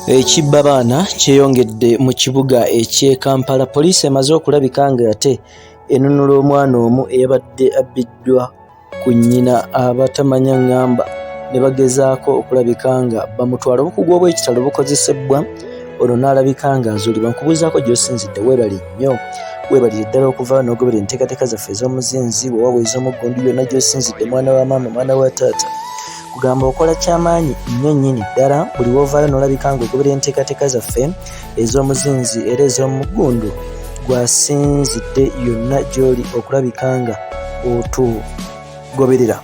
Ekibba baana kyeyongedde mu kibuga eky'e Kampala. Poliisi emaze okulabika ng'ate enunula omwana omu eyabadde abbiddwa ku nnyina abatamanya ngamba ne bagezaako okulabika nga bamutwala. Obukugu obw'ekitalo bukozesebbwa ono n'alabika ng'azuulibwa. Nkubuuzaako gy'osinzidde, weebale nnyo, weebalire ddala okuva n'ogoberera enteekateeka zaffe ez'omuzinzi weewaawo ez'omuggundu yonna gy'osinzidde mwana wa maama, mwana wa taata. Kugamba okola kyamaanyi nnyo nnyini ddala buli w'ovaayo n'olabika ng'ogoberera enteekateeka zaffe ez'omuzinzi era ez'omuggundu gwasinzidde yonna gy'oli okulabika nga otugoberera.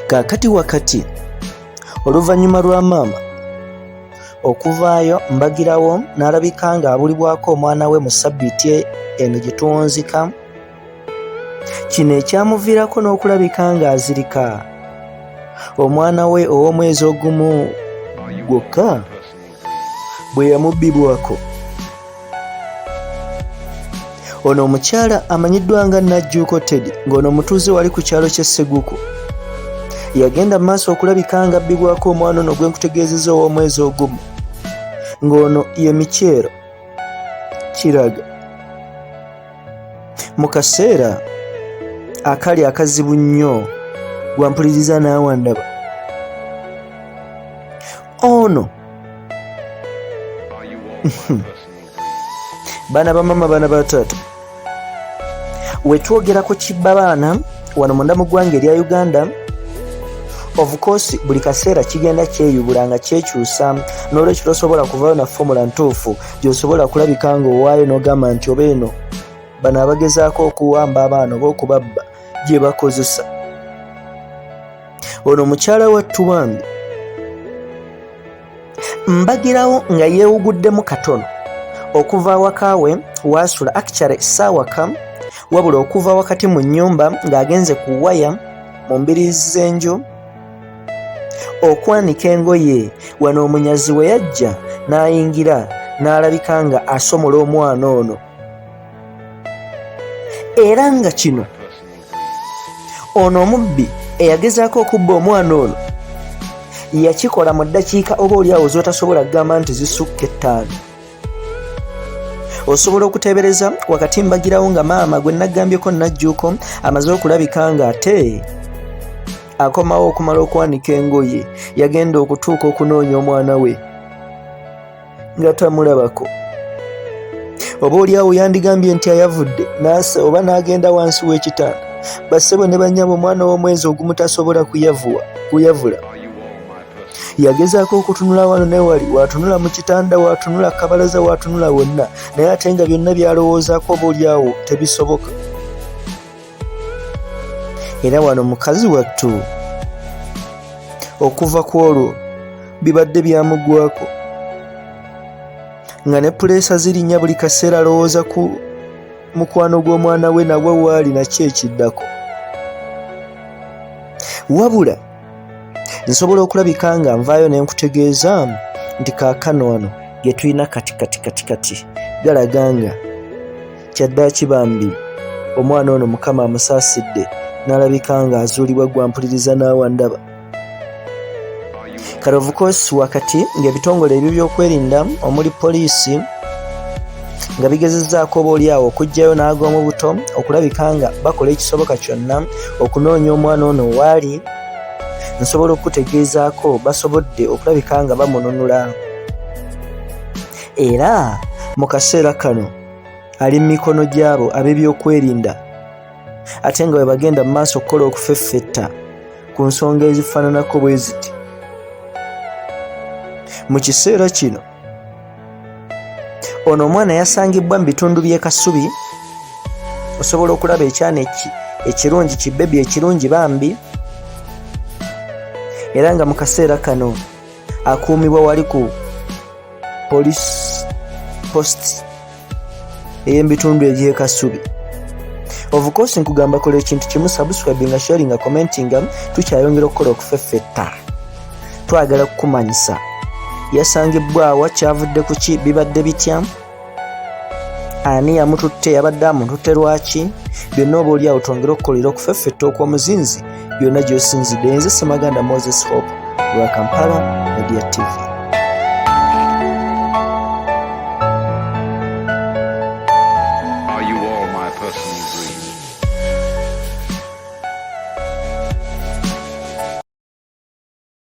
Kaakati wakati oluvannyuma lwa maama okuvaayo mbagirawo n'alabika ng'abulibwako omwana we mu ssabbiiti eno gye tuwunzika, Kino ekyamuviirako n'okulabika ng'azirika omwana we ow'omwezi ogumu gwokka bwe yamubbibwako. Ono omukyala amanyiddwa nga Najjuuko Teddy ng'ono mutuuze wali ku kyalo ky'e Sseguku yagenda mu maaso okulabika ng'abbibwako omwana ono gwe nkutegeezezza ow'omwezi ogumu ng'ono ye Micheero Kiraga. Mu kaseera akali akazibu nnyo gwampuliriza naawe andaba ono baana ba mama baana ba taata wetwogera ku kibba baana wano munda mu ggwanga erya Uganda, of course buli kaseera kigenda kyeyubula nga kyekyusa, n'olwekyo tosobola kuvayo na fomula ntuufu gy'osobola kulabika ng'owaayo n'ogamba nti oba eno bano abagezaako okuwamba abaana oba okubabba gye bakozesa. Ono mukyala wattu bambi mbagirawo nga yeewuguddemu katono okuva awaka we waasula, actually saawaka wabula okuva wakati mu nnyumba ng'agenze ku waya mu mbiriizi z'enju okwanika engoye. Wano omunyazi we yajja n'ayingira n'alabika nga asomola omwana ono, era nga kino ono omubbi eyagezaako okubba omwana ono yakikola mu ddakiika oba oli awo z'otasobola kugamba nti zisukka ettaano. Osobola okuteebereza wakati mbagirawo nga maama gwe naggambyeko Najjuuko amaze okulabika nga ate akomawo okumala okwanika engoye, yagenda okutuuka okunoonya omwana we nga tamulabako. Oba oli awo yandigambye nti ayavudde nasa oba n'agenda wansi w'ekitanda. Bassebo ne bannyabo, omwana w'omwezi ogumu tasobola kuyavula. Yagezaako okutunula wano ne wali, waatunula mu kitanda, waatunula kabalaza, waatunula wonna, naye ate nga byonna by'alowoozaako oba oli awo tebisoboka. Era wano mukazi wattu okuva ku olwo bibadde byamugwako nga ne puleesa zirinnya buli kaseera alowooza ku mukwano gw'omwana we nawe waali nakyo ekiddako. Wabula nsobola okulabika nga nvaayo ne nkutegeeza nti kaakano wano ge tulina kati kati kati kati galaga nga kyaddaaki bambi omwana ono Mukama amusaasidde n'alabika nga azuulibwa. Gwampuliriza naawe andaba, kale of course wakati ng'ebitongole ebyo by'okwerinda omuli poliisi nga bigezezzaako oba oli awo okuggyayo n'ag'omu buto okulabika nga bakola ekisoboka kyonna okunoonya omwana ono waali, nsobola okukutegeezaako basobodde okulabika nga bamununula era mu kaseera kano ali mu mikono gy'abo ab'ebyokwerinda, ate nga bwe bagenda mu maaso okukola okufeffetta ku nsonga ezifaananako bwe ziti. Mu kiseera kino ono omwana yasangibbwa mu bitundu by'e Kasubi. Osobola okulaba ekyana ekirungi, kibebi ekirungi bambi, era nga mu kaseera kano akuumibwa wali ku police post ey'ebitundu eby'e Kasubi. Of course nkugamba kola ekintu kimu, subscribinga, sharinga, commentinga. Tukyayongera okukola okufeffetta, twagala kukumanyisa yasangibbwawa, kyavudde kuki, bibadde bitya, ani yamututte, yabadde amututte lwaki, byonna oba oli awo twongere okukolera okufeffetta okw'omuzinzi byonna gy'osinzidde. Nze Ssemaganda Moses Hope lwa Kampala Media TV. personal grief.